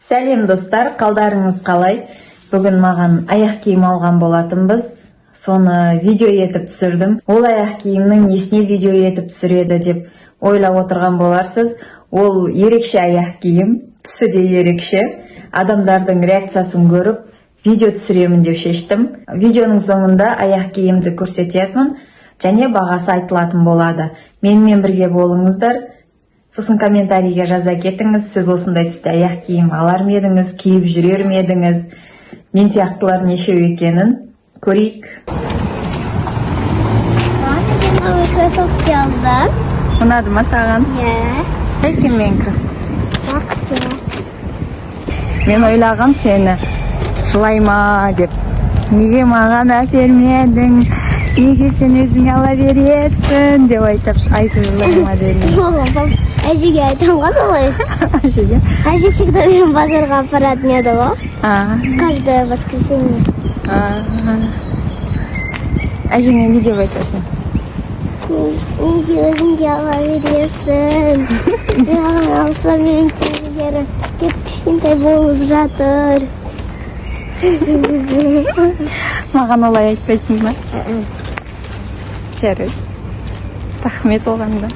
Сәлем, достар, қалдарыңыз қалай? Бүгін маған аяқ киім алған болатынбыз. Соны видео етіп түсірдім. Ол аяқ киімнің несіне видео етіп түсіреді деп ойлап отырған боларсыз. Ол ерекше аяқ киім, түсі де ерекше. Адамдардың реакциясын көріп, видео түсіремін деп шештім. Видеоның соңында аяқ киімді көрсететінмін және бағасы айтылатын болады. Менімен бірге болыңыздар. Сосын комментарийге жаза кетіңіз, сіз осындай түсті аяқ киім алар ма едіңіз, киіп жүрер ме едіңіз? Мен сияқтылар нешеу екенін көрейік. Новый кроссовки алдым. Ұнады ма саған? Иә. Екен менің кроссовки. Жақсы. Мен ойлағам, сені жылай ма деп. Неге маған әпермедің? Неге сен өзіңе ала бересің деп айтып жылай ма дедім. Әжеге айтамын ғой солай. Әжеге? Әже всегда мені базарға апаратын еді ғой. А, Каждое воскресенье. А. Әжеңе не деп айтасың? Неге өзіңге ала бересің? Маған алса, менің киімдерім кіп кішкентай болып жатыр. Маған олай айтпайсың ба? Жарайды. Рахмет оған да.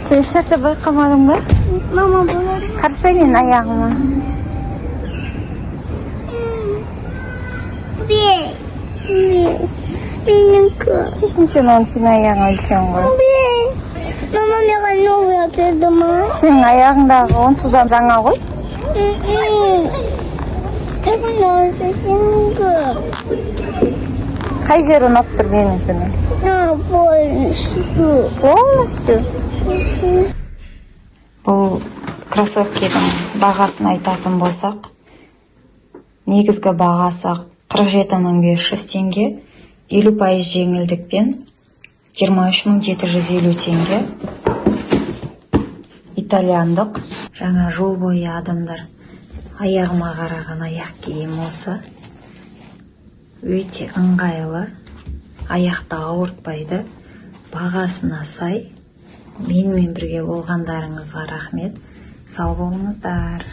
Сен ешнәрсе байқамадың ба? Мама, болады. Қарасай менің аяғыма. Бей. Менікі. Істейсің сен оны, сенің аяғың үлкен ғой. Бей. Мама маған новый әперді ма? Сенің аяғыңдағы онсыз да жаңа ғой. Нравится сенікі. Қай жері ұнап тұр менікінің? На, полностью. Полностью? Бұл кроссовкидің бағасын айтатын болсақ, негізгі бағасы 47 500 теңге, 50% жеңілдікпен 23 750 теңге. Итальяндық. Жаңа жол бойы адамдар аяғыма қараған аяқ киім осы. Өте ыңғайлы, аяқты ауыртпайды, бағасына сай. Менімен бірге болғандарыңызға рахмет, сау болыңыздар.